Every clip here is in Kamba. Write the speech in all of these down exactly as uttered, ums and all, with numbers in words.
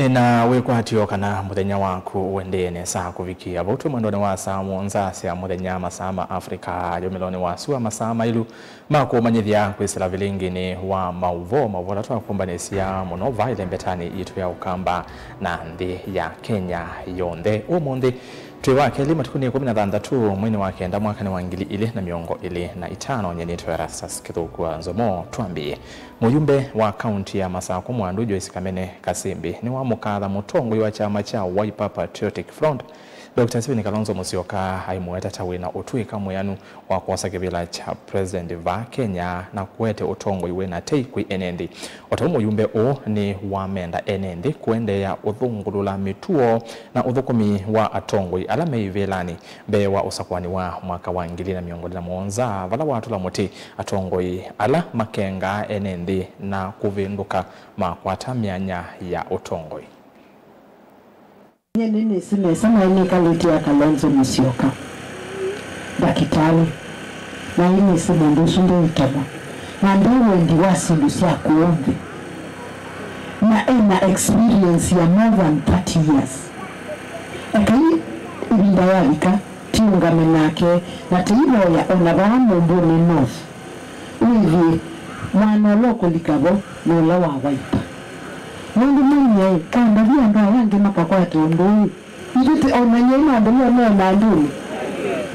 Nĩna wĩkwatyo kana mũthenya waku ũendee nesa kũvikĩa vau. Twĩ mwendonĩ wa saa mũonza sya mũthenya, masaa ma Africa yũmĩlonĩ wa sua, masaa maĩlu ma kũmanyĩthya kwĩsĩla vilingĩnĩ wa maũvoo, maũvoo ala twakũmbanĩsya mũno vaa ĩlembetanĩ yitũ ya Ũkamba na nthĩ ya Kenya yonthe. Ũmũnthĩ twĩ wa kelĩ, matukũnĩ ĩkũmi na thanthatũ, mweinĩ wa kenda, mwakanĩ wa ngili ilĩ na mĩongo ĩlĩ na itano. Nyie nĩtwa Erastus Kĩthũkua Nzomo. Twambĩĩe. Mũyumbe wa kaunti ya Masakũ Mwandu Joyce Kamene Kasimbi nĩwamũkatha mũtongoi wa kyama kya Wiper Patriotic Front, Doctor Stephen Kalonzo Musyoka, aimũweta ta wĩna ũtũĩka mwĩanu wa kwosa kĩvĩla kya president vaa Kenya na kũete ũtongoi wĩna tei kwĩ ene nthĩ. O ta ũu mũyumbe ũũ nĩwamenda ene nthĩ kũendeea ũthũngũlũla mĩtuo na ũthũkũmi wa atongoi ala me ivĩlanĩ mbee wa ũsakũani wa mwaka wa ngili na mĩongo ĩlĩ na mũonza, vala watũla mũtĩ atongoi ala makengaa ene nthĩ na kũvĩndũka makwata myanya ya ũtongoi. Nyie nĩnĩsĩ nesa naĩ nĩkalĩte ya Kalonzo Musyoka, ndakĩtalĩ, naĩ nĩsĩ mũndũ ũsu ndeũtema, na nde wendi wa syĩndũ sya kũũ nthĩ, na ena experience ya more than thirty years. Ekai ĩvinda yavika, tĩũngame nake, na tĩivoya o na vaa Mũmbũnĩ North, wĩthĩe mwana ũla ũkũlika vo nĩ ũla wa Wiper. Nũndũ manyai, kandavi andũ aya angĩ makakwata ũndũ ũyũ. Ithyĩ tĩ-, o na nyie nambĩlĩe nĩ o mandũnĩ.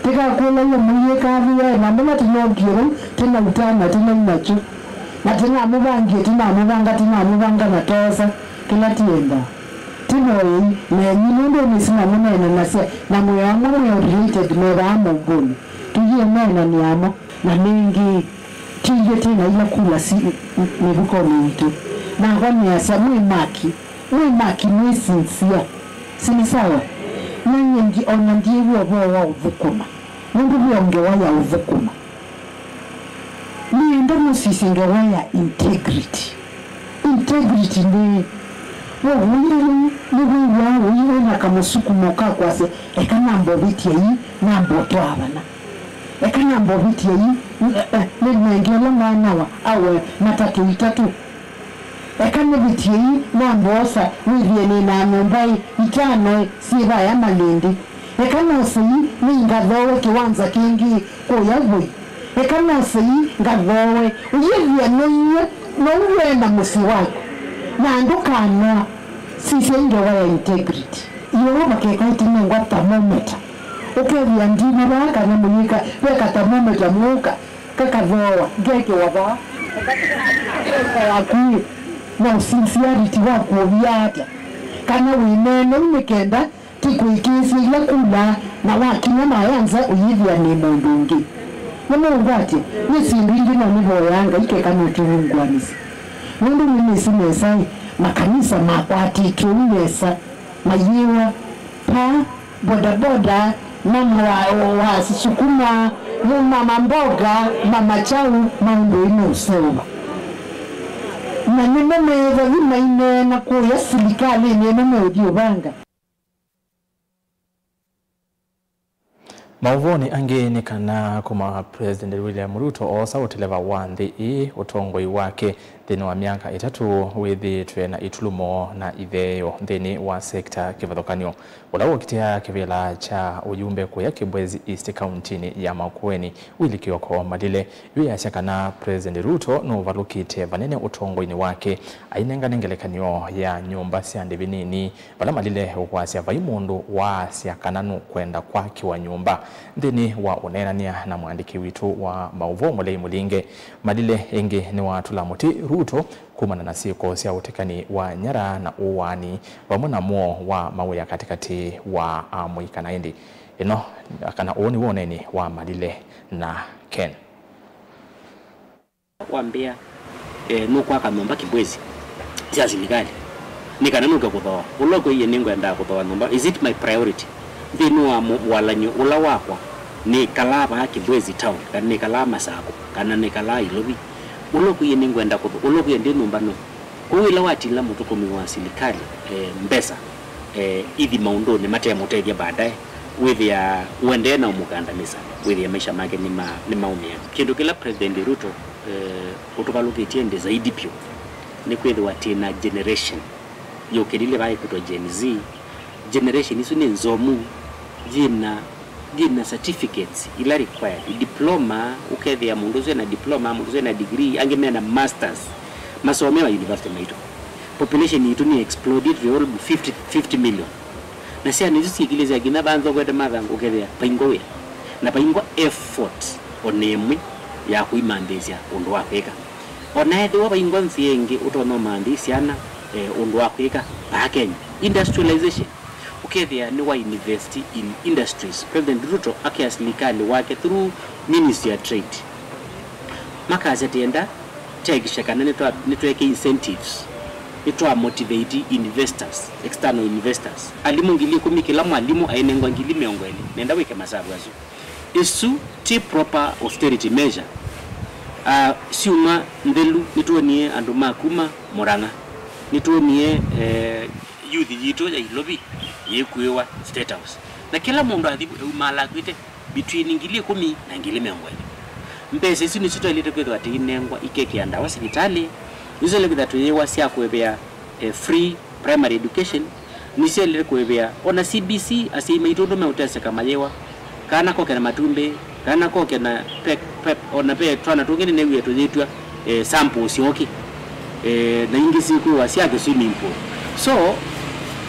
Tĩkakũlaw'a mũiĩka avĩae, na mbona tĩnookie vau, tĩna ũtana, tĩna inakyo. Na tĩnamũvangie, tĩnamũvanga, tĩnamũvanga na toosa kĩla tĩendaa. Tĩvoyei, na enyu nũndũ nĩsĩ namũneenanasya na mwĩ amwe mwĩ o related me vaa Mũmbũnĩ. Tũyĩe neenanĩa mo, na nĩngĩ, ti ithyĩ twĩ na ila kula si mĩvukonĩ yitũ. Nakwa nĩasya, mwĩ maki, mwĩ maki, mwĩ sincere. Si nĩ sawa? Na nyie ndi-, o na ndyĩw'a ũvoo wa ũthũkũma, nũndũ ve o ngewa ya ũthũkũma. Nĩenda mũsisye ngewa ya integrity. Integrity nĩ, we ũiwe, nĩwĩw'aa ũiwe na kamũsukumo ka kwasya, eka namba ũvĩtye ii, namba ũtwaa vana. Eka namba ũvĩtye ii, eh, eh, nĩnenge ũla mwana wa awe matatũ itatũ. Eka nĩvĩtye ii, namba osa, wĩthĩe nĩ na nyũmba ĩ, itano ĩ, syĩ vaya Malindi. Eka nose ii, nĩingathoowe kĩwanza kĩngĩ kũya Voi. Eka nose ii, ngathoowe. Ũyĩthĩa noiwe, nouwe na mũsyĩ waku. Na ndũkanoa. Sisya ĩ ngewa ya integrity. Yeova keka ũtinengwa thermometer. Ũkethĩa ndina vaa kana mũyĩka, ve ka thermometer mũka. Kakathooa, ngekĩwa vaa. Eka yaku ĩ, na ũsincerity waku ũvia ata? Kana wĩ neeneu nĩ kenda ti kũĩkĩĩsya ila kulaa, na wakinya maya nza ũyĩthĩa nĩ mũndũ ũngĩ? Nĩmũngwatye, nĩ syĩndũ ingĩ no nĩvoyaa Ngai keka nũtũvunguanĩsya. Nũndũ nĩnĩsĩ nesa ĩ, makanisa makwatĩtw'e ũu nesa, mayĩwa paa, bodaboda, mama wa, wa sukuma, mama mboga, mama chau, maũndũ ĩ meũseũva. Na nĩmo methathi maineena kũya silikalĩnĩ ĩno meũthiũvanga. Maũvoonĩ angĩ nĩ kana kuma President William Ruto oosa ũteleva wa nthĩ ĩĩ, ũtongoi wake nthĩnĩ wa myaka ĩtatũ wĩthĩĩtwe na itulumo na itheeo nthĩnĩ wa sekta kĩvathũkany'o. Ũla wokitĩa kĩvĩla kya ũyumbe kũya Kibwezi East kauntinĩ ya Makueni, Willy Kioko Malile, yu easya kana President Ruto nũvalũkĩte vanene ũtongoinĩ wake, ainengane ngelekany'o ya nyũmba sya ndĩvi nini, vala Malile ũkwasya vai mũndũ waasya kana nũkwenda kwakĩwa nyũmba. Nthĩnĩ wa ũneenany'a na mũandĩki witũ wa maũvoo Mũlei Mũlinge, Malile ĩngĩ nĩwatũla mũtĩ Ruto kumana na syĩko sya ũtekani wa nyara na ũwaani, vamwe na mũo wa mawĩa katĩkatĩ wa amũika. Na ĩndĩ ĩno, kana ũũ nĩw'o ũneeni wa Malile na Ken. Wambĩa, eh, nũkwaka nyũmba Kibwezi sya silikalĩ, nĩ kana nũke kũthooa? Ũla ũkwĩie nĩngwendaa kũthooa nyũmba, is it my priority? Nthĩnĩ wa mũalan'yo ũla wakwa, nĩkalaa vaa Kibwezi town, kana nĩkalaa Masakũ, kana nĩkalaa Ilovi? Ũla ũkwĩie nĩngwenda kũthooa, ũla ũkwĩie ndĩ nyũmba nũ? Kwoou ĩla watila mũthũkũmi wa silikalĩ, eh, mbesa, eh, ithi maũndũnĩ mate mũtethya baadaye, wĩthĩaa ũendee na ũmũkandamĩsa, wĩthĩe maisha make nĩma-, nĩmaũmĩa. Kĩndũ kĩla President Ruto, eh, ũtũvalũkĩtye ĩndĩ zaidi vyũ nĩ kwĩthĩwa twĩ na generation Yũkĩlile vaa ĩkwĩtwa Gen Z. Generation isu nĩ nzomu, yĩna, yĩna certificates ila required. Diploma, ũkethĩa mũndũ ũsu ena diploma, mũndũ ũsu ena degree, angĩ mena masters. Masomea ma university maitũ. Population yitũ nĩ exploded to all fifty, fifty million. Na syana isu syĩkilye syakinya vaa nzokwete mathangũ, ũkethĩa vaingwa wĩa. Na vaingwa effort o na ĩmwe ya kũimanthĩĩsya ũndũ wa kwĩka. O na ethĩwa vaingwa nzĩa ĩngĩ ũtonya ũmanthĩĩ syana, eh, ũndũ wa kwĩka vaa Kenya. Industrialization. Ũkethĩa nĩ wa invest in industries. President Ruto akĩa silikalĩ wake through Ministry ya Trade. Makasya tĩenda tũhakikishe kana nĩtwa-, nĩtweke incentives, nĩtwa motivate investors, external investors. Alimũ ngili ĩkũmi, kĩla mwalimũ ainengwa ngili mĩongo ĩlĩ, nenda wĩke masavu asu. Isu ti proper austerity measure. Ah, syumwa nthelu nĩtwonie andũ ma kuma Murang'a. Nĩtwonie, eh, youth yitũ ya Ilovi yĩkuĩwa State House. Na kĩla mũndũ athi eumaala akwĩte between ngili ĩkũmi na ngili mĩongo ĩlĩ. Mbesa isu nĩsyo twaĩlĩte kwĩthĩwa tũinengwa ikekĩa ndawa sivitalĩ, nĩsyo twaĩlĩte kwĩthĩwa tũyĩwa sya kũĩvĩa, eh, free primary education, nĩsyo twaĩlĩte kũĩvĩa. O na C B C, asyai maitũ ũndũ meũteseka mayĩwa, kana koke na matumbĩ, kana koke na pe, pe, o na ve twana tũngĩ nĩneewie tũyĩtw'a, eh, samples syooki, eh, na ingĩ syĩkwĩwa sya kĩ swimming pool. So,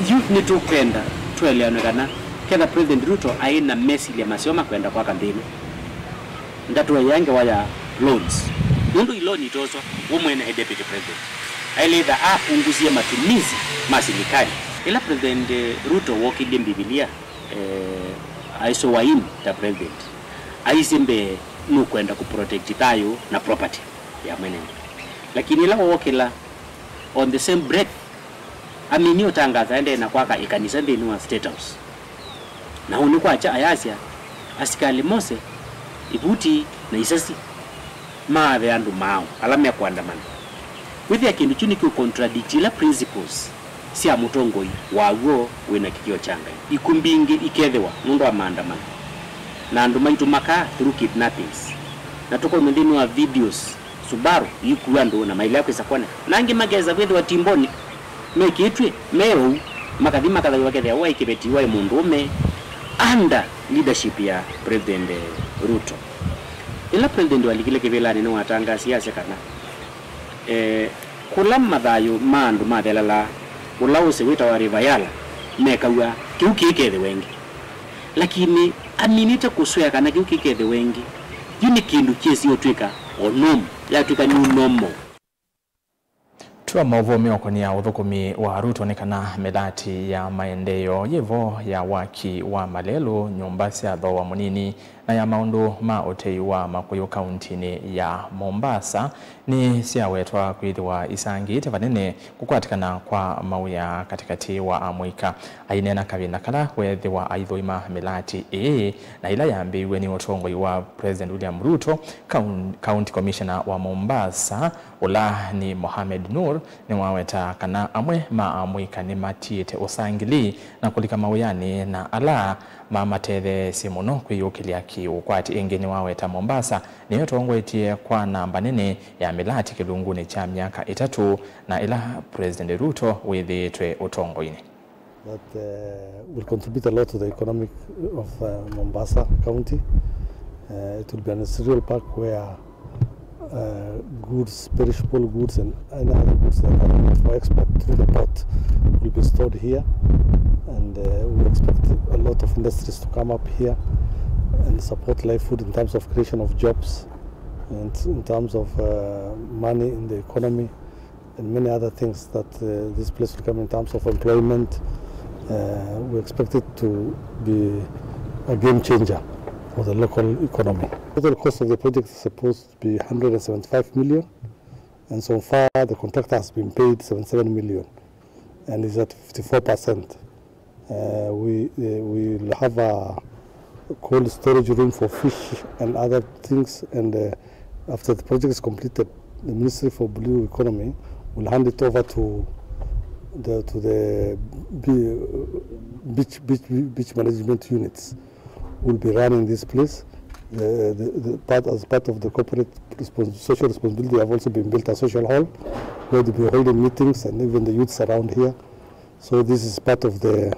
yu nĩtũkwenda tũeleanwe kana ketha President Ruto aĩ na mesilya maseo ma kwenda kwaka nthĩ ĩno, ndatũeea ngewa ya loans. Nũndũ i loan itoswa, we mwene e deputy president aĩlĩte apunguzye matumizi ma silikalĩ. Ĩla President Ruto wokĩlye Mbivilia, eh, aisũwa in ta president, aisye mbee nũkwenda kũprotect thayũ na property ya mwene nthĩ. Lakini ĩla wookĩla, on the same breath, aminie ũtangaasa aendee na kwaka ĩkanisa nthĩnĩ wa State House. Na ũu nĩ kwakya ayasya asikalĩ mose ivuti na isasi maathe andũ maaũ ala mekũandamana. Kwĩthĩa kĩndũ kyu nĩkĩũcontradicti ila principles sya mũtongoi wa w'o wĩ na kĩkĩo kya Ngai. Iku mbingĩ ikethĩwa nũndũ wa maandamano, na andũ maitũ makaa through kidnappings. Na tũkomya nthĩnĩ wa videos Subaru iikua andũ na mailea kwĩsa kwoneka. Na angĩ makesa kwĩthĩwa timboni mekĩtw'e me ou, makathi makathaw'a kethĩa waĩ kĩveti, waĩ mũndũũme under leadership ya President Ruto. Ĩla President walikile kĩvĩlanĩ, nĩwatangasie asya kana, eh, kũla mathayũ ma andũ mathelala, ũla ũsĩ wĩtawa River Yala mekaw'a, kĩu kĩikethĩwa ĩngĩ. Lakini aminĩte kũswea kana kĩu kĩkethĩwa ĩngĩ. Yu nĩ kĩndũ kyĩsĩ ũtw'ĩka o norm, yatw'ĩka new normal. Twa maũvoo meũkonĩa ũthũkũmi wa Ruto nĩ kana mĩlati ya maendeeo yĩvo ya waki wa malelũ, nyũmba sya thooa mũnini, na ya maũndũ ma ũtei wa makũyũ kauntinĩ ya Mombasa nĩsyawetwa kwĩthĩwa isangĩĩte vanene kũkwatĩkana kwa mawĩa katĩkatĩ wa amũika. Aineena kavinda kala weethĩwa aithũima mĩlati ĩĩ na ĩla yambĩĩiw'e nĩ ũtongoi wa President William Ruto, Coun-, County Commissioner wa Mombasa, ũla nĩ Mohamed Noor, nĩwaweta kana amwe ma amũika nĩmatiĩte ũsangĩli na kũlika mawĩanĩ na ala mamatetheesye mũno kwĩyũkĩlya kĩ-ũkwati. Ĩngĩ nĩwaweta Mombasa nĩyo ĩtongoetye kwa namba nene ya mĩlati kĩlungunĩ kya myaka ĩtatũ na ĩla President Ruto wĩthĩĩtwe ũtongoinĩ. That, uh, will contribute a lot to the economic of, uh, Mombasa County. Uh, it will be an industrial park where, uh, goods, perishable goods, and any other goods that are meant for export through the port will be stored here. And, uh, we expect a lot of industries to come up here and support livelihood in terms of creation of jobs and in terms of, uh, money in the economy and many other things that, uh, this place will come in terms of employment. Uh, we expect it to be a game changer for the local economy. Total cost of the project is supposed to be hundred and seventy-five million, and so far the contractor has been paid seventy-seven million and is at fifty-four percent. Uh, we, uh, will have a cold storage room for fish and other things, and, uh, after the project is completed, the Ministry for Blue Economy will hand it over to the, to the be-, beach, beach, beach management units who will be running this place. The, the, the part, as part of the corporate respons-, social responsibility, have also been built a social hall where they'll be holding meetings, and even the youths around here So this is part of the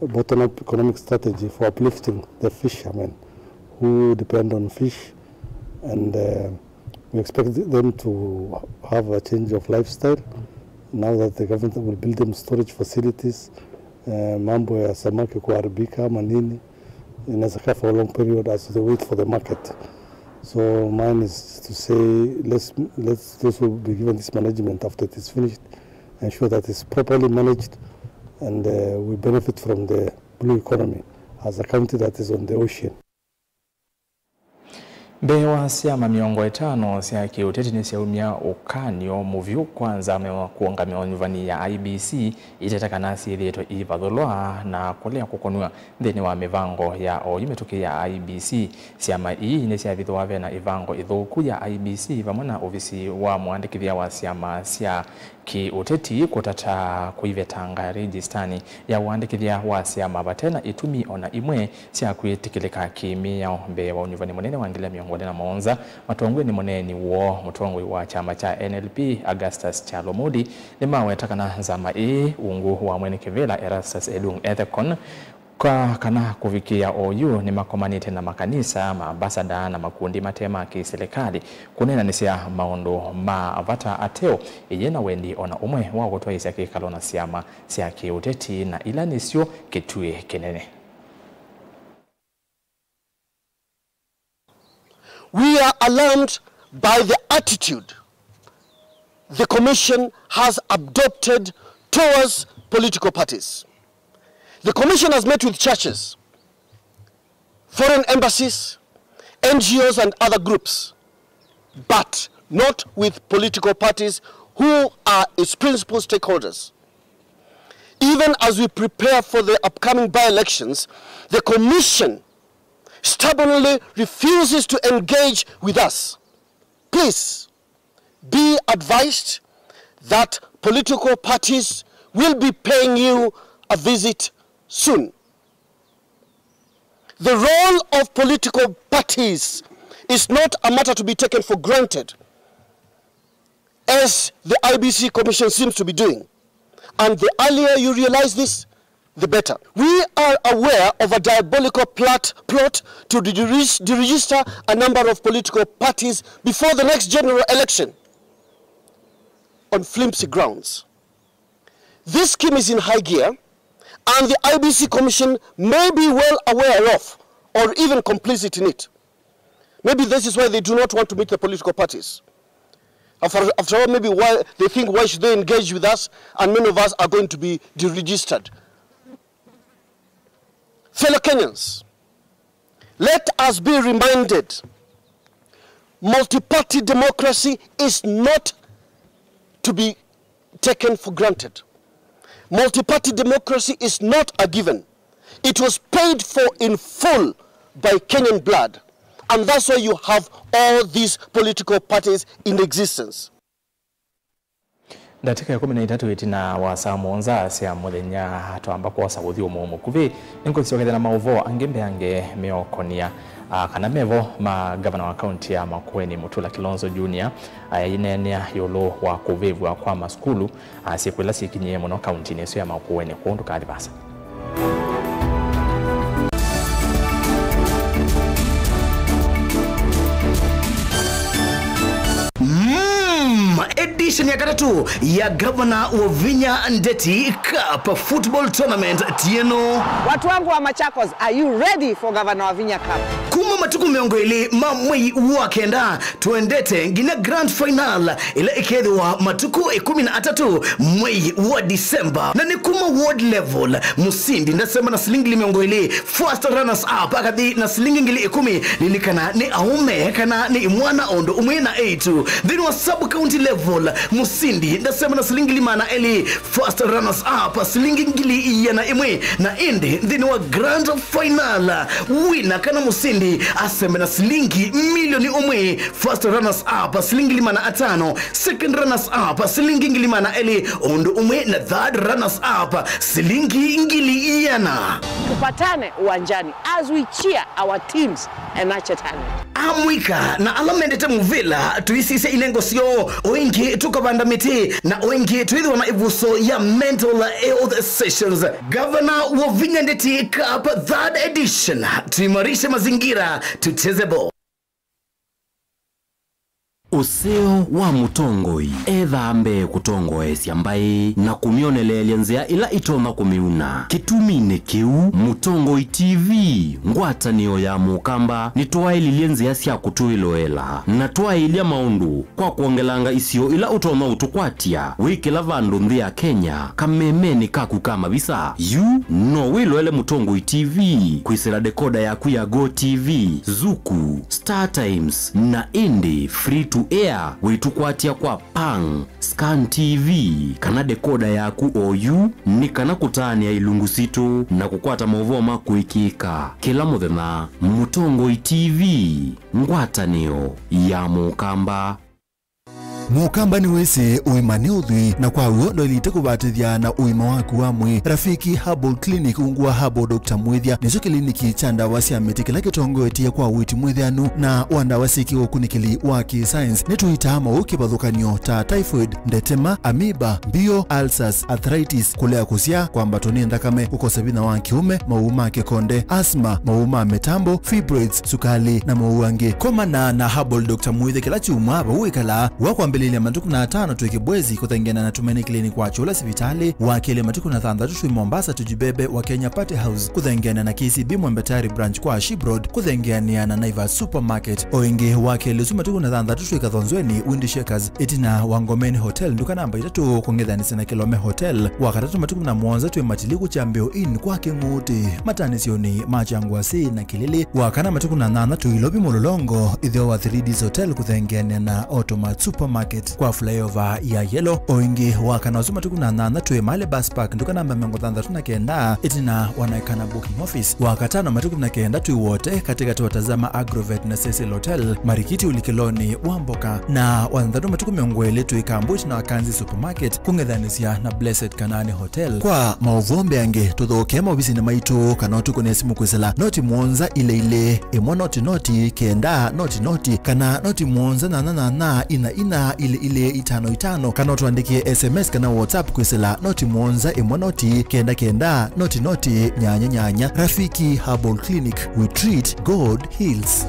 bottom-up economic strategy for uplifting the fishermen who depend on fish, and uh, we expect them to have a change of lifestyle now that the government will build them storage facilities. Uh, mambo ya samaki kuharibika ama nini inaweza kaa for a long period as they wait for the market. So mine is to say, let's, let's those who be given this management, after it is finished, ensure that it's properly managed, and uh, we benefit from the blue economy as a county that is on the ocean. Mbee wa syama mĩongo ĩtano sya kĩũteti nĩsyaumya ũkany'o mũvyũ kwa nzama ya kũũngamĩa ũnyuvani ya I E B C, iteta kana syĩthĩĩtwe iivathũlwa na kũlea kũkonw'a nthĩnĩ wa mĩvango ya oyu mĩtũkĩ ya I E B C. Syama ii nĩsyavithũa vena ĩvango ĩthũku ya I E B C vamwe na ovisi wa mũandĩkĩthya wa syama sya kĩũteti kũtata kũivetanga rĩnjĩsitanĩ ya ũandĩkĩthya wa syama vate na itumi o na imwe sya kwĩtĩkĩlĩka kĩ-mĩao. Mbee wa ũnyuvani mũnene wa ngili mĩongo ĩlĩ na mũonza, matongw'e nĩ mũneeni woo, mũtongoi wa kyama kya N L P, Augustus Kyalo Mudi, nĩmaweta kana nzama ĩĩ, ungu wa mwene kĩvĩla Erastus Edung Ethekon, kwa kana kũvikĩĩa oyu nĩmakomanĩte na makanisa, maambasada na makundi mate ma kĩ-silikalĩ kũneenanĩsya maũndũ ma vata ateo, ĩyĩ na wendi o na ũmwe wa kũtwaĩĩsya kĩkalo na syama sya kĩ-ũteti, na ila nĩsyo kĩtuĩ kĩnene. We are alarmed by the attitude the Commission has adopted towards political parties. The Commission has met with churches, foreign embassies, N G Os, and other groups, but not with political parties who are its principal stakeholders. Even as we prepare for the upcoming by-elections, the Commission stubbornly refuses to engage with us. Please be advised that political parties will be paying you a visit soon. The role of political parties is not a matter to be taken for granted, as the I E B C Commission seems to be doing. And the earlier you realize this, the better. We are aware of a diabolical plot, plot to deregis-, deregister a number of political parties before the next general election on flimsy grounds. This scheme is in high gear, and the I E B C Commission may be well aware of or even complicit in it. Maybe this is why they do not want to meet the political parties. After, after all, maybe why they think, why should they engage with us, and many of us are going to be deregistered. Fellow Kenyans, let us be reminded, multi-party democracy is not to be taken for granted. Multi-party democracy is not a given. It was paid for in full by Kenyan blood, and that's why you have all these political parties in existence. Ndatĩka ĩkũmi na itatũ ĩtina wa saa mũonza sya mũthenya, twamba kwosa ũthyũmũo mũkuvĩ. Nĩngũsyokethya na maũvoo angĩ mbeange meokonia, ah, kana mevo ma ngavana wa kaunti ya Makueni, Mutula Kilonzo Junior, aineenea ĩũlũ wa kũvĩvw'a kwa masukulu, ah, syĩko ila syĩkinyĩe mũno kauntinĩ ĩsu ya Makueni. Kwoou ndũkathi vaasa. Mm, edition ya katatũ ya Gavana wa Vinya Ndeti Cup Football Tournament ti ĩno. Watu wangu wa Machakos, are you ready for Gavana wa Vinya Cup? Kuma matukũ mĩongo ĩlĩ ma mwei wa kenda, tũendete nginya grand final ĩla ĩkethĩwa matukũ ĩkũmi na atatũ mwei wa December. Na nĩ kuma ward level, mũsindi ndasema na silingi ngili mĩongo ĩlĩ, first runners up akathi na silingi ngili ĩkũmi, lilikana nĩ aũme kana nĩ imwana o ũndũ ũmwe na eĩtu. Nthĩnĩ wa sub county level, mũsindi ndasema na silingi ngili maana elĩ, first runners up silingi ngili iana ĩmwe, na ĩndĩ nthĩnĩ wa grand final, wina kana mũsindi asembe na silingi milioni ũmwe, first runners up silingi ngili maana atano, second runners up silingi ngili maana elĩ, ũndũ ũmwe na third runners up silingi ngili iana. Tupatane uwanjani as we cheer our teams and nurture talent. Amũika na ala mendete mũvĩla, tũisisya inengo syoo, o ĩngĩ tũkavanda mĩtĩ, na o ĩngĩ twĩthĩwa na ĩvuso ya mental health sessions. Gavana Wavinya Ndeti Cup third edition, tuimarishe mazingira, tucheze ball. Ũseo wa mũtongoi ethaa mbee kũtongoesya mbaĩ na kũmyoneleelya nzĩa ĩla ĩtonya kũmĩuna. Kĩtuminĩ kĩu, Mũtongoi T V, ngwatanĩo ya Mũkamba, nĩtwaĩlilye nzĩa sya kũtwĩloela na twaĩlya maũndũ kwa kwongelanga isio ila ũtonya ũtũkwatya wĩ kĩla vandũ nthĩ ya Kenya kamemenĩ kaku ka mavisa. Yu no wĩloele Mũtongoi T V kwĩsĩla dekoda yaku ya Go T V, Zuku, Star Times, na ĩndĩ free to air wĩtũkwatya kwa Pang, Scan T V, kana dekoda yaku oyu, nĩ kana kũtaanĩa ilungu sitũ na kũkwata maũvoo ma kũĩkĩĩka kĩla mũthenya. Mũtongoi T V, ngwatanĩo ya Mũkamba. Mũkamba nĩwĩsĩ ũima nĩ ũthwii, na kwa w'o ndwaĩlĩte kũvatĩthya na ũima waku wa mwĩĩ. Rafiki Herbal Clinic, ungu wa Herbal Doctor Mwĩthya, nĩkyo kĩliniki kya ndawa sya mĩtĩ kĩla kĩtongoetye kwa ũiiti mwĩthĩanu na wa ndawa syĩ kĩũkunĩkĩli wa kĩ-science. Nĩtũitaa maũũ kĩvathũkany'o ta typhoid, ndetema, amoeba, mbio, ulcers, arthritis, kũlea kũsyaa, kwambatwa nĩ nthakame, kũkosa vinya wa kĩũme, maũũ ma kĩkonde, asthma, maũũ ma mĩtambo, fibroids, sukali, na maũũ angĩ. Komana na Herbal Doctor Mwĩthya kĩla kyumwa vau wĩkalaa. Wa kwambĩlĩlya matukũ na atano twĩ Kibwezi kũthengeana na Tumaini Clinic wa Kyũla sivitalĩ, wa kelĩ matukũ na thanthatũ twĩ Mombasa Tujibebe wa Kenya Party House kũthengeana na K C B Mwembe Tayari branch kwa Ship Road kũthengeanĩa na Naivas Supermarket. O ĩngĩ wa kelĩ ũsu matukũ na thanthatũ twĩ Kathonzweni Windy Shakers ĩtina wa Ngomeni Hotel nduka namba itatũ kũng'ethanĩsya na Kilome Hotel. Wa katatũ matukũ na mũonza twĩ Matiliku Kyambĩo Inn kwa Kĩng'ũtĩ mataanĩsyonĩ ma Kyangwasĩ na Kĩlĩlĩ. Wa kana matukũ na nyanya twĩ Ilovi Mũlolongo ĩtheo wa three Ds Hotel kũthengeanĩa na Automat Supermarket kwa flyover ya Yellow. O ĩngĩ wa kana ũsu matukũ na nyanya twĩ Male Bus Park nduka namba mĩongo thanthatũ na kenda ĩtina wa Naikana Booking Office. Wa katano matukũ na kenda twĩ Wote katĩkatĩ wa Tazama Agrovet na Cecil Hotel marikiti ũlikĩlonĩ wa mboka. Na wa thanthatũ matukũ mĩongo ĩlĩ twĩ Kambuch na Wakanzi Supermarket kũng'ethanĩsya na Blessed Kanaani Hotel. Kwa maũvoo mbeange, tũthokee maovisinĩ maitũ kana ũtũkũnĩe simũ kwĩsĩla noti mũonza ilĩ ilĩ ĩmwe noti noti kenda noti noti kana noti mũonza nyanya nyanya ina ina ilĩ ilĩ itano itano, kana ũtũandĩkĩe S M S kana WhatsApp kwĩsĩla noti mũonza ĩmwe noti kenda kenda noti noti nyanya nyanya. Rafiki Herbal Clinic, we treat, God heals.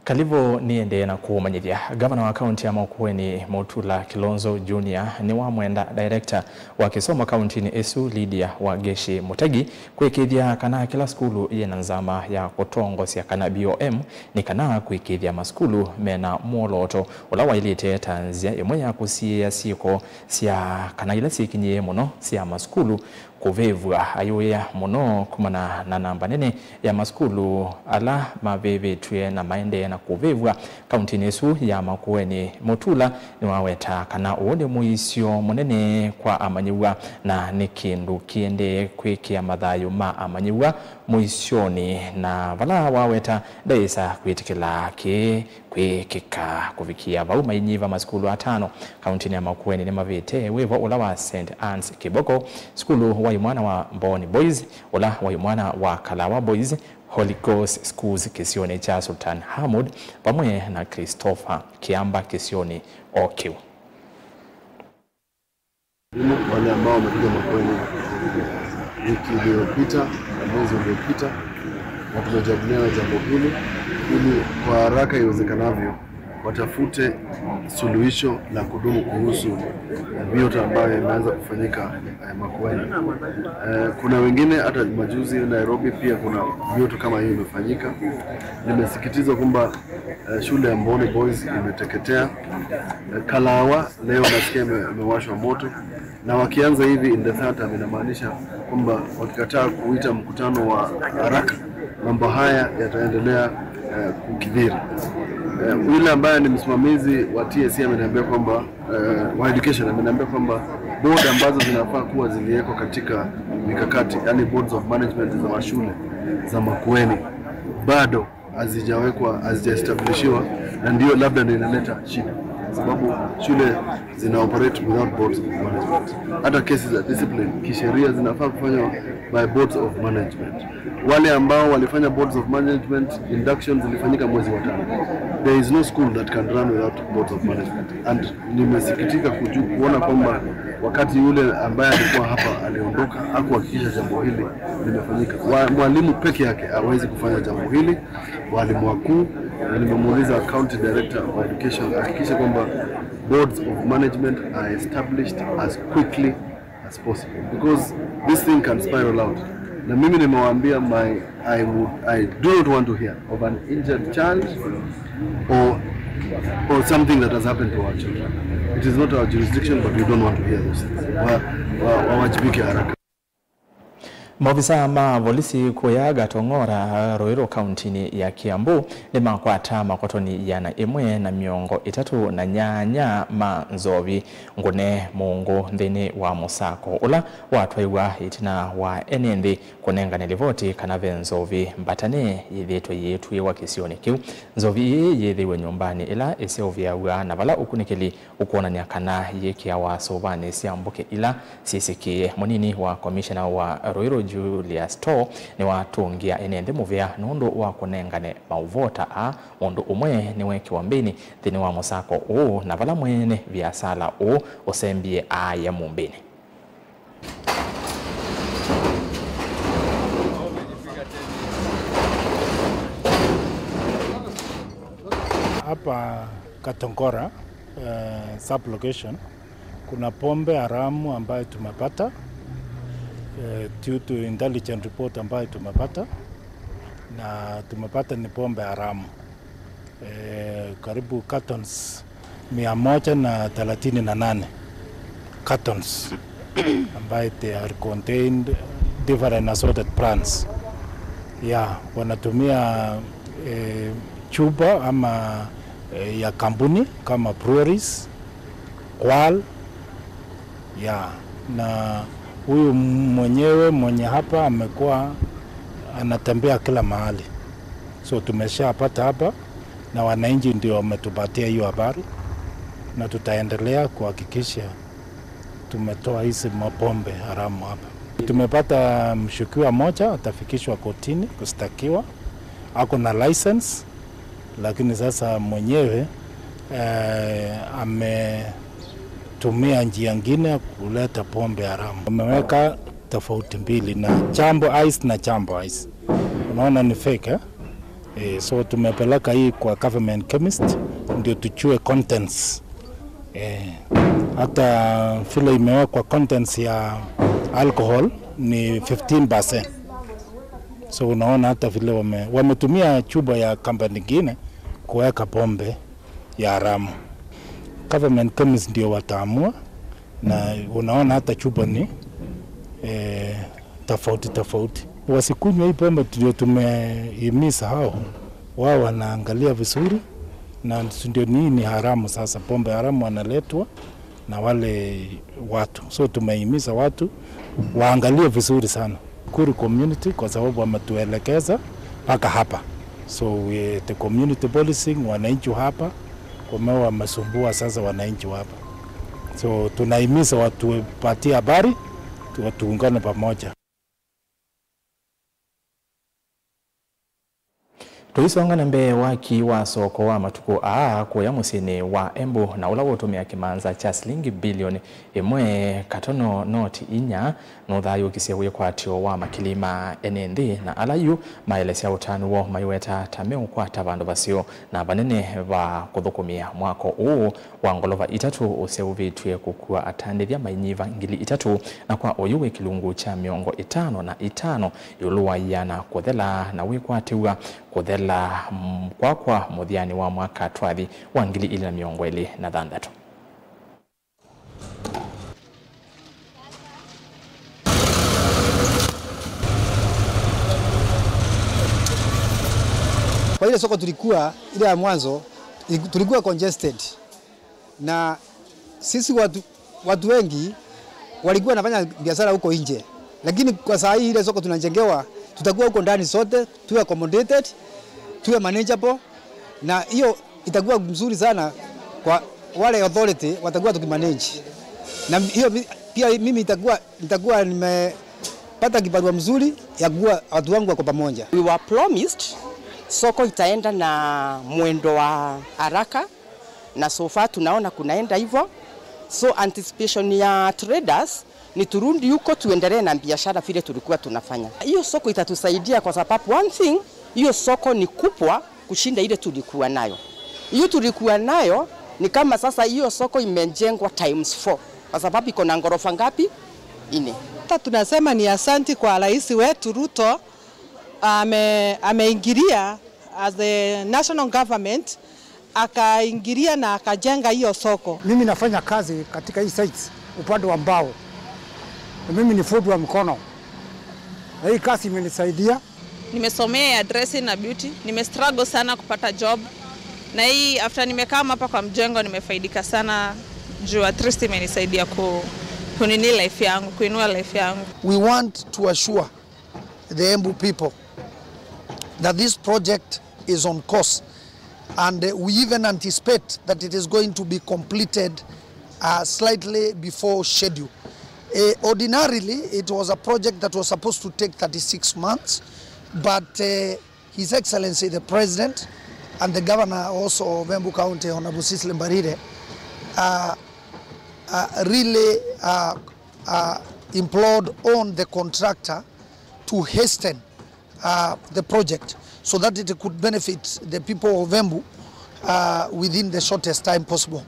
Kalivũ nĩendee na kũũmanyĩthya. Ngavana wa kaunti ya Makueni, Mutula Kilonzo Junior, nĩwamwenda director wa kĩsomo kauntinĩ ĩsu, Lydia Wageshi Mutegi, kũĩkĩĩthya kana kĩla sukulu yĩna nzama ya kũtongosya kana B O M nĩ kana kũĩkĩĩthya masukulu mena mwolooto ũla waĩlĩte ta nzĩa ĩmwe ya kũsiĩĩa syĩko sya kana ila syĩkinyĩe mũno sya masukulu kũvĩvw'a. Ayũĩa mũno kumana na namba nene ya masukulu ala mavĩvĩtw'e na maendee na kũvĩvw'a kauntinĩ ĩsu ya Makueni. Mutula nĩwaweta kana ũũ nĩ mũisyo mũnene kwa amanyĩw'a na nĩ kĩndũ kĩendee kwĩkĩa mathayũ ma amanyĩw'a mũisyonĩ, na vala waweta ndaĩsa kwĩtĩkĩla kĩĩ kwĩkĩka. Kũvikĩa vau, mainyiva masukulu atano kauntinĩ ya Makueni nĩmavĩte wĩvo ũla wa Saint Anne's Kiboko, sukulu wa imwana wa Mbooni Boys, ũla wa imwana wa Kalawa Boys, Holy Ghost Schools kĩsionĩ kya Sultan Hamud, vamwe na Christopher Kiamba kĩsionĩ o kĩu. Wale ambao wamekuja Makueni wiki iliyopita na mwezi uliopita, na tumejadiliana jambo hili ili kwa haraka iwezekanavyo watafute suluhisho la kudumu kuhusu, eh, vita ambayo imeanza kufanyika, eh, Makueni. Eh, kuna wengine hata majuzi Nairobi pia kuna vita kama hiyo imefanyika. Nimesikitizwa kwamba, eh, shule ya Mbooni Boys imeteketea. Eh, Kalawa leo nasikia ime-, imewashwa moto, na wakianza hivi in the third term, inamaanisha kwamba wakikataa kuita mkutano wa haraka, mambo haya yataendelea, eh, kukithiri. Eh, yule ambaye ni msimamizi wa T S C ameniambia kwamba, eh, wa education ameniambia kwamba board ambazo zinafaa kuwa ziliwekwa katika mikakati, yani boards of management za mashule za Makueni, bado hazijawekwa, hazijaestablishiwa, na ndio labda ndio inaleta shida. Sababu shule zina operate without boards of management. Hata cases za discipline kisheria zinafaa kufanywa by boards of management. Wale ambao walifanya boards of management, inductions zilifanyika mwezi wa tano. There is no school that can run without boards of management. And nimesikitika kuju-, kuona kwamba wakati yule ambaye alikuwa hapa aliondoka, hakuhakikisha jambo hili limefanyika. Wa-, mwalimu peke yake hawezi kufanya jambo hili, walimu wakuu, na nimemuuliza county director of education ahakikishe kwamba boards of management are established as quickly as possible, because this thing can spiral out. Na mimi nimewaambia, my, I would, I do not want to hear of an injured child or, or something that has happened to our children. It is not our jurisdiction, but we don't want to hear those things. Wa, wa, wawajibike haraka. Maovisaa ma volisi kũya Gatong'ora, Ruiru, kauntinĩ ya Kiambu, nĩmakwata makotoni ĩana ĩmwe na mĩongo ĩtatũ na nyanya ma nzovi ngũne mũũngũ nthĩnĩ wa mũsako ũla watwaiwa ĩtina wa ene nthĩ kũnengane livoti kana ve nzovi mbatane yĩthĩĩtwe yĩĩtuĩwa kĩsionĩ kĩu. Nzovi ĩĩ yĩthĩiwe nyũmbanĩ ĩla ĩseũvĩaw'a na vala ũkunĩkĩli ũkwonany'a kana yĩkĩawa sũvanĩ sya mbũkĩ ila syĩsĩkĩĩe. Mũnini wa komishena wa Ruiru Julius Too nĩwatũngĩa ene nthĩ mũvea nũndũ wa kũnengane maũvoo ta aa. Mũndũ ũmwe nĩwekiwa mbĩnĩ nthĩnĩ wa mũsako ũũ, na vala mwene viasala ũũ ũsembie aaya mũmbĩnĩ. Hapa Katongora, eh, sub-location, kuna pombe haramu ambayo tumepata, eh, due to intelligent report ambayo tumepata, na tumepata ni pombe haramu. Eh, karibu cartons mia moja na thelathini na nane cartons ambaye they are contained different assorted brands. Yeah, wanatumia, eh, chupa ama, eh, ya kampuni kama breweries, Kwal, ya, na huyu mwenyewe mwenye hapa amekuwa anatembea kila mahali. So tumeshapata hapa na wananchi ndio wametupatia hiyo habari, na tutaendelea kuhakikisha tumetoa hizi mapombe haramu hapa. Tumepata mshukiwa moja atafikishwa kotini kustakiwa, ako na license, lakini sasa mwenyewe, eh, ametumia njia ngine kuleta pombe haramu. Wameweka tofauti mbili, na Jambo Ice na Jambo Ice. Unaona ni fake, eh? Eh, so tumepeleka hii kwa government chemist ndio tujue contents. Eh, hata vile imewekwa contents ya alcohol ni fifteen percent. So unaona hata vile wame-, wametumia chupa ya kampuni nyingine kuweka pombe ya haramu. Government chemist ndio wataamua, na unaona hata chupa ni, eh, tofauti tofauti. Wasikunywe hii pombe, ndio tumehimiza hao, wao wanaangalia vizuri, na ndio ni, ni haramu sasa, pombe haramu wanaletwa na wale watu. So tumehimiza watu waangalie vizuri sana. Kuru community kwa sababu wametuelekeza mpaka hapa. So we, the community policing, wananchi wa hapa, wame-, wamesumbua sasa wananchi wa hapa. So tunahimiza watupatie habari, tu-, tuungane pamoja. Tũisonga na mbee, waki wa soko wa matukũ aa kũya mũsyĩnĩ wa Embu, na ũla ũtũmĩa kĩmanza kya silingi bilioni ĩmwe katono noti inya, nũthayũũkisye wĩkwatyo wa makili ma ene nthĩ, na ala yu maelesya ũtanu woo maiweta ta meũkwata vandũ vaseo na vanene va kũthũkũmĩa mwako ũũ wa ngolova itatũ ũseũvĩtw'e kũkua atandĩthya mainyiva ngili itatũ, na kwa oyu wĩ kĩlungu kya mĩongo ĩtano na itano ĩũlũ wa ĩana kũthela na wĩkwatĩw'a kũthela, mm, kwakwa mũthyanĩ wa mwaka twathi wa ngili ilĩ na mĩongo ĩlĩ na thanthatũ. Kwa ile soko tulikuwa, ile ya mwanzo, iliku-, tulikuwa congested. Na sisi watu, watu wengi walikuwa wanafanya biashara huko nje. Lakini kwa saa hii ile soko tunajengewa, tutakuwa huko ndani sote, tuwe accommodated, tuwe manageable, na hiyo itakuwa mzuri sana kwa, Wale authority watakuwa tukimanage. Na hiyo mi-, pia mimi nitakuwa, nitakuwa nimepata kibarua mzuri ya kuwa watu wangu wako pamoja. We were promised soko itaenda na mwendo wa haraka, na so far tunaona kunaenda hivyo. So anticipation ya traders ni turudi huko tuendelee na biashara vile tulikuwa tunafanya. Hiyo soko itatusaidia kwa sababu one thing, hiyo soko ni kubwa kushinda ile tulikuwa nayo. Hiyo tulikuwa nayo ni kama sasa hiyo soko imejengwa times four, kwa sababu iko na ghorofa ngapi? Nne. Hata tunasema ni asanti kwa rais wetu Ruto, ame-, ameingilia as the national government, akaingilia na akajenga hiyo soko. Mimi nafanya kazi katika hii sites upande wa mbao. Na mimi ni fundi wa mikono. Na hii kazi imenisaidia. Nimesomea ya dressing na beauty. Nime struggle sana kupata job. Na hii after nimekaa hapa kwa mjengo nimefaidika sana juu at least imenisaidia ku-, kunini life yangu, kuinua life yangu. We want to assure the Embu people that this project is on course, and uh, we even anticipate that it is going to be completed uh, slightly before schedule. Uh, ordinarily, it was a project that was supposed to take thirty-six months, but uh, His Excellency the President and the Governor also of Embu County, Honorable Cecily Mbarire, uh, uh, really uh, uh, implored on the contractor to hasten uh, the project so that it could benefit the people of Embu uh, within the shortest time possible.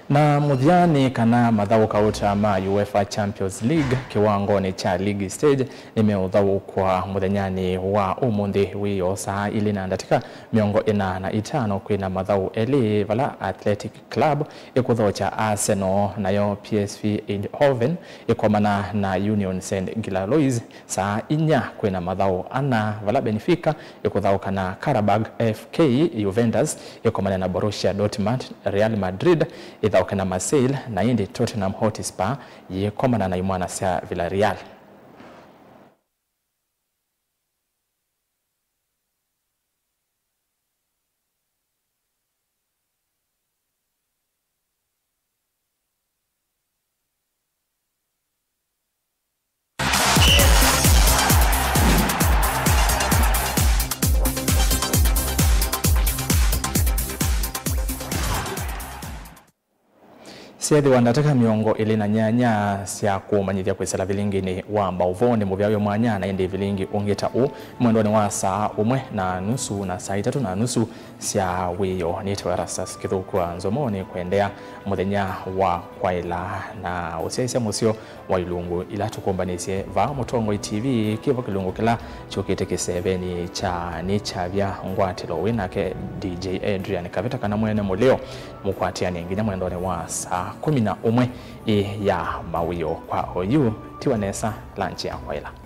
Na mũthya nĩ kana mathaũ kauta ma UEFA Champions League kĩwangonĩ kya league stage nĩmeũthaũkwa mũthenyanĩ wa ũmũnthĩ wĩoo saa ilĩ na ndatĩka mĩongo ĩna na itano kwĩ na mathaũ elĩ, vala Athletic Club ĩkũthokya Arsenal, nayo P S V Eindhoven ĩkomana na Union Saint Gilloise saa inya kwĩ na mathaũ ana, vala Benfica ĩkũthaũka na Qarabag F K, Juventus ĩkomane na Borussia Dortmund, Real Madrid ĩthaũke na Marseille, na ĩndĩ Tottenham Hotspur yĩkomana na imwana sya Villarreal. Syethĩwa ndatĩka mĩongo ĩlĩ na nyanya sya kũmanyĩthya kwĩsĩla vilingĩnĩ wa maũvoo nĩ mũvea wĩ mwanya, na ĩndĩ vilingi ũngĩ ta ũũ mwendonĩ wa saa ũmwe na nusu na saa itatũ na nusu sya wĩoo. Nĩtawa Erastus Kĩthũkũ wa Nzomo, nĩ kũendea mũthenya wa kwaĩla na ũsyaĩĩsya mũseo wa ilungu ila tũkũmbanĩsye vaa Mũtongoi T V. Kĩvo kĩlungu kĩla kyũkĩte kĩsevenĩ kya Nĩ Kyavya Ngwatĩlo, wĩ nake D J Adrian Kavĩta kana Mwene Mũlĩo. Mũkwatĩanĩe nginya mwendonĩ wa saa kũmi na ũmwe ĩ ya mawĩoo. Kwa oyu, tiwa nesa, lanchi ya kwaĩla.